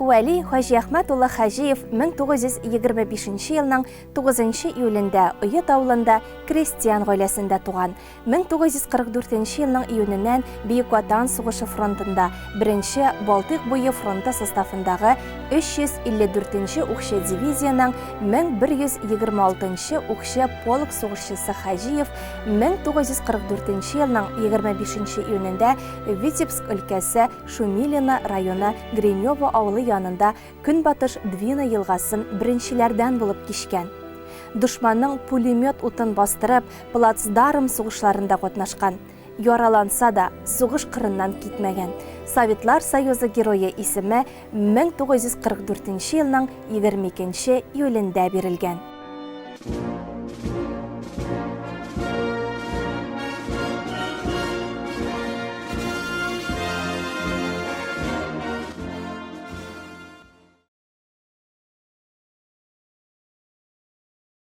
Вәли Хаҗиәхмәт улы Хаҗиев 1925 елның 9 июлендә Оет авылында крестьян гаиләсендә туган. 1944 елның июненнән Бөек Ватан сугышы фронтында Беренче Балтыйк буе фронты составындагы 354 нче укчы дивизиянең 1126 нчы укчы полк сугышчысы Хаҗиев 1944 елның 25 нче июнендә Витебск өлкәсе Шумилино районы Гринево авылы янында Көнбатыш Двина елгасын беренчеләрдән булып кичкән. Дошманның пулемет утын бастырып, плацдарм сугышларында катнашкан. Яраланса да, сугыш кырыннан китмәгән. Советлар Союзы Герое исеме 1944 елның 22 нче июлендә бирелгән.